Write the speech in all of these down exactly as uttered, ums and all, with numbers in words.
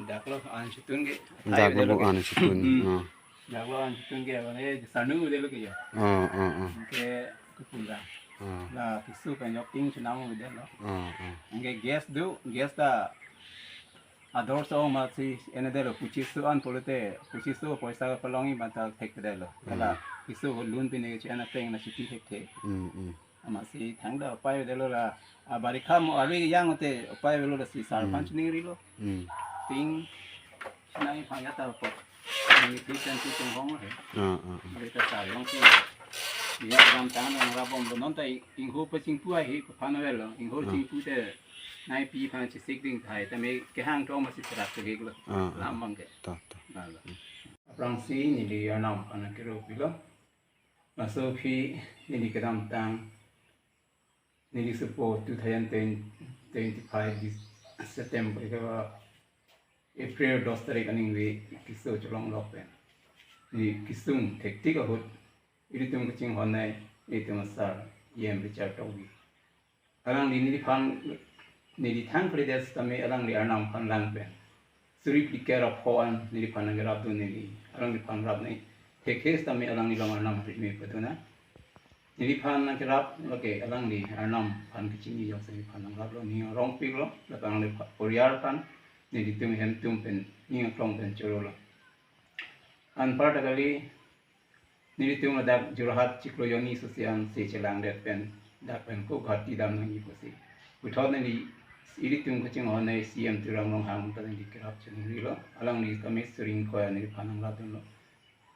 Daklo an chitun ke. Daklo bu an chitun. Hmm. Oh. Daklo an chitun ke, mane sarnu de lo ke ya. Oh, oh, oh. Ke kupunda. Oh. La kisu kan yok ting chinam de lo. Oh, oh. Anke gas do, gas ta ador so ma si ene de lo, puchisu an pulote, puchisu poisa palongji banta thek de lo. Kala, hmm, kisu lun pine chena peng na chiti thekthe. Hmm, hmm. Amatsi thangta upai avelo la, a, barikha mo arui yang te upai avelo la si sar, hmm, aphan chiningrilo. Hmm. Ting chinai phang ya ta po. Ni ti kan ti tung hong he. Ah, ah, ah. Barikha sar long si. Ni ram tang nang rabom lo, non ta ingho pachingpu ahi phan avelo. Ingho, ah, chingpu te nai pi phan chisik ding thai, tame kehang tong masi serak ke lo. Ah, ah. Lam bang ke. Ta, ta. Lalo. Aphrangsi neli arnam aphan kero pilo. Laso aphi neli kedamtang, neli sopo two thousand twenty-five Dec-, September ke ba April dos tarik aningve kiso cholong lok pen, neli kesung thektik ahut ilitum kachinghon nei, ilitum asar E M Richard Tokbi. Alangli neliphan, neli thang kalidet sitame alangli arnam aphan lang pen suri phlikep ra pho an neliphan nangkerapdun, neli alangliphan rap nei. Thekthe sitame alangli along arnam ri me paduna. Neliphan nangkerap lake alangli arnam aphan kachini jokse neliphan nangraplo, ning arongpiklo, lapen alangli pha-, poriyal aphan, nelitum hem atum pen, ning aklong pen chorolo. Anparta kali, nelitum ladak Jorhat chiklo jonni sosi an se chelangdet pen, dak pen ko Guwahati damnangji pusi. Puthot neli, ilitum kachinghon nei C M Tuliram Ronghang ta neli kerap chiningrilo. Alangli tame suri ingkoi an neliphan nangrapdunlo.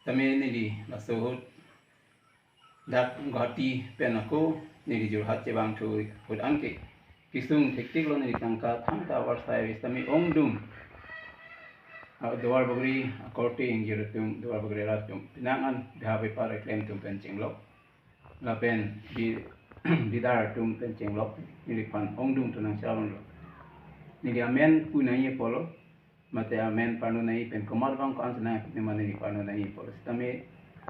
Tame neli laso ahut dak Guwahati pen ako neli Jorhat chevangthu ahut anke kesung thektiklo, neli tangka thangta avarsai ave sitame ongdung. A, Duarbagori akorte ingjir atum, Duarbagori arat atum, penang an beha bepar keklem atum pen chenglok. Lapen bi-, bidar atum pen chenglok, neliphan ongdung tu nangchalonlo. Neli amen pu nangji apotlo, mate amen parno nangji pen komat abang ko-an si nangji pu ma neli parno nangji apotlo. Sitame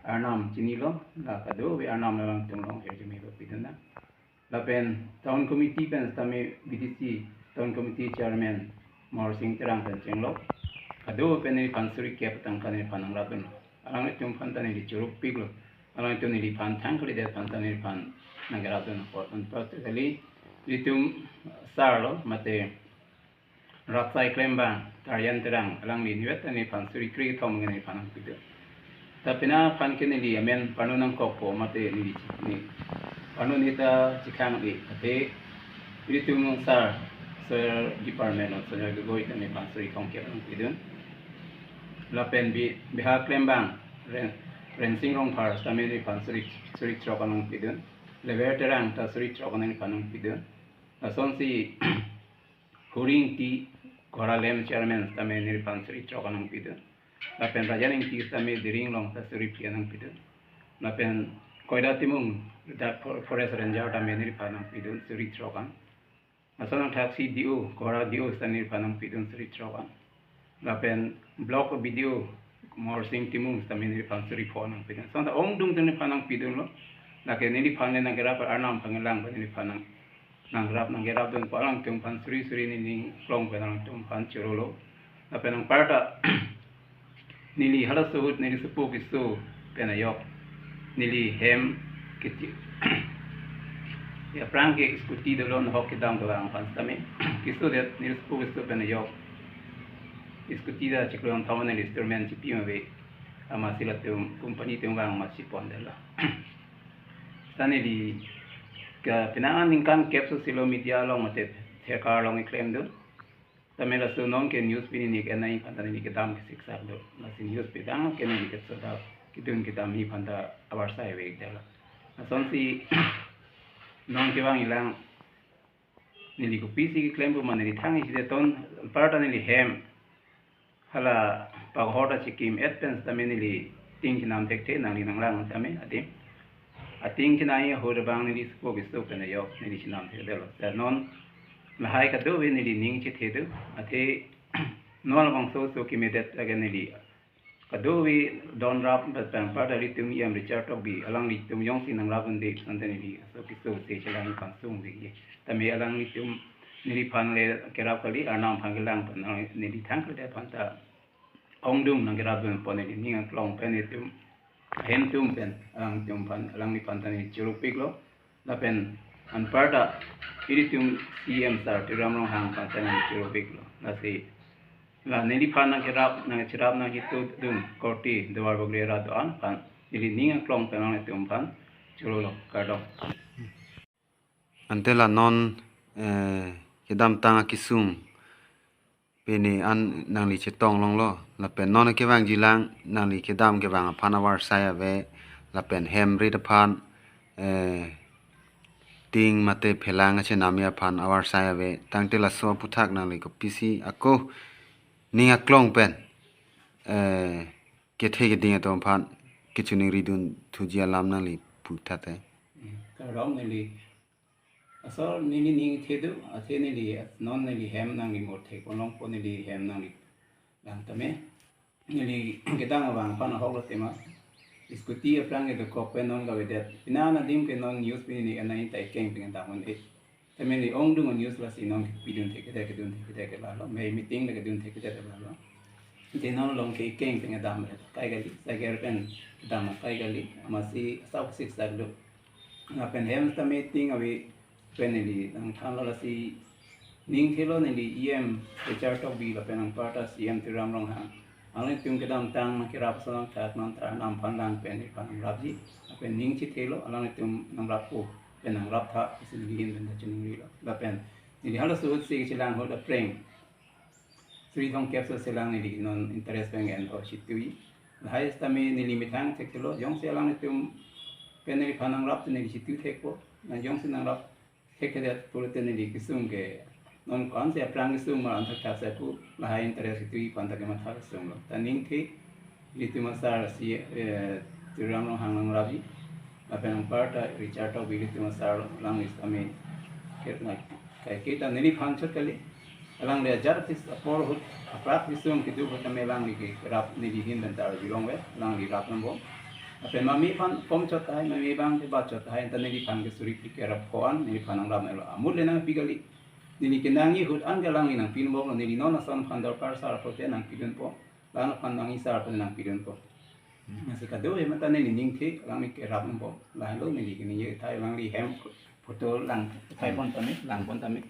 arnam chinilo, la kadokave arnam alangtum along hirjume pidun nang. Lapen town committee pen sitame B D C town committee chairman Morsing Terang pen chenglok. Kadokave pen neliphan suri kep tangka neliphan nangrapdun. Alanglitum aphan ta neli chorupiklo. Alanglitum neliphan thang kalidet aphan ta neliphan nangkerapdun apot. Anparta kali, ilitum sar lo, mate rat asai klembang Tarjan Terang, alangli nivet ta neliphan suri kre kethom neliphan nangpidun. Ta penang aphan ke neli amen parno nangkokpo, mate neli, ne parno ne ta chikhang di, athe ilitum sar, sar department of Sanjoy Gogoi ta neliphan suri thomkep nangpidun. Lapen bi-, beha klembang Ren-, Rensing Rongphar sitame neliphan suri, suri throk an nangpidun. Lever Terang ta suri throk an neliphan nangpidun. Lasonsi Huri Ingti, Ghora Lem chairman sitame neliphan suri throk an nangpidun. Lapen Rajan Ingti sitame Dering along ta suri phli an nangpidun. Lapen Koida Timung, dak for-, forest ranger tame neliphan nangpidun suri throk an. Lason angthak si D O, Ghora D O sitame neliphan nangpidun suri throk an. Lapen block B D O Morsing Timung sitame neliphan suri pho nangpidun. Lason ta ongdung ta neliphan nangpidunlo. Lake neliphan le nangkerap arnam aphan kelang pen neliphan nang, nangrap nangkerapdun pu alangtum aphan suri suri neli ning aklong pen alangtum aphan chorolo. Lapen anparta neli halaso ahut neli sopo keso pen ajok, neli hem kiti, ya aphrang ke scooty dolo, nahok kedam dolo, aphan sitame kesodet, neli sopo keso pen ajok scooty ta chiklo kethom neli installment chipi ma ave, amatsi latum company atum vang amatsi pondetlo. Sita neli ke penang an ningkan kep so silo media along mate therkar along keklemdun. Tame laso non ke news pini nik enai aphan ta neli kedam kesiksak do. Lasi news pidang ke neli keso ta kedun kedamji aphan ta avarsai ave-ikdetlo. Lasonsi non kevang ilang, neli kopisi keklem pu ma neli thang isi de ton, anparta neli hem hala paghor ta chikim et pen sitame neli ting chenam thekthe, nangli nanglang tame adim. Ating chenam ahut abang neli sopo keso pen ajok neli chenam thekdetlo. Ta non lahai kadokave neli ning chethe do. Athe non labangso oso kemedet lake neli kadokave donrap pen anparta ilitum E M Richard Tokbi, alanglitum jongsi nangrap un-e, ante neli oso keso se chelangji aphan sung ave. Tame alanglitum neliphan le kerap kali, Arnam aphan kelang pen neli thang kali aphan ta ongdung nangkerapdun pon neli ning aklong pen itum hem atum pen alangtum aphan alangliphan ta neli choro piklo. Lapen anparta ilitum C M sir Tuliram Ronghang aphan ta neli choro piklo. Lasi la neliphan nangkerap nangcherap nangchitudun korte Duar Bagori arat do-an aphan neli ning aklong pen nanglitum aphan chorolo, kardom. Ante la non eh, kedamtang akesung pini an nangli chetong longlo. Lapen non kevangjilang nangli kedam kevang aphan avarsai ave. Lapen hem rit aphan eh, ting mate phelang achenami aphan avarsai ave. Tangte laso aphuthak nangli kopisi ako ning aklong pen eh, kethe keding atum aphan kachiningridun thuji alam nangli putha te. Kardom neli. Asor neli ning thedu, athe neli non neli hem nangli mur thek ponlong pon neli hem nangli lang tame. Neli kedang abang aphan ahok lo tema. Scooty aphrang ke dokok pen non kavedet. Pini an adim ke non news pini ni anai ta ikeng ping dam un e. Tame neli ongdung news lasi non pidun thek kede kedun thek kede ke lalo. Mei meeting le kedun thek kede ke lalo. Te non along ke ikeng ping dam le kai kali. Sager pen dam kai kali. Amatsi asap sik sak do. Lapen hem ta meeting ave pen neli nangthanlo lasi ning thelo neli E M Richard Tokbi lapen anparta C M Tuliram Ronghang. Alanglitum kedamtang nangkerap asonthot nangthan Arnam aphan lang pen iphan nangrapji. Lapen ning chithelo alanglitum nangrappo pen nangraptha isi neli ahin pen ta chiningrilo. Lapen neli halaso ahut si chelang ahut aphrang suri thomkep so chelang neli non interest pen en to chitui. Lahai sitame neli methang thekthelo, jongsi alanglitum pen neliphan nangrap te neli chitui thekpo, na jongsi nangrap thekthedet pulote neli kesung ke non ko-ansi aphrang kesung ma anthak thak sa pu lahai interest chitui aphan ta kematha kesunglo. Ta ning the ilitum asar si eh, Tuliram Ronghang nangrapji. Lapen anparta Richard Tokbi ilitum asar alangli sitame ke na kaiketa neliphan chot kali. Alangli ajat tis apor ahut aprat kesung kedo ahut tame alangli kerap neli ahin pen ta arjulong ave, alangli rap nangpo. Lapen mami aphan kom chot tahai, mami abang ke bat chot tahai, ta neliphan ke suri pi kerap ko-an neliphan nangrap nanglo. Amul le nangpi kali. Neli kenangji ahut an ke alangli nangpinbomlo, neli non ason aphan dorkar sar apot te nangpidunpo. La-an aphan nangji sar apot nangpidunpo. Lasi kado he mata neli ning the alangli kerap nangpo. Lahelo neli keningje thai, alangli hem photo lang thai pon tame, lang pon tame.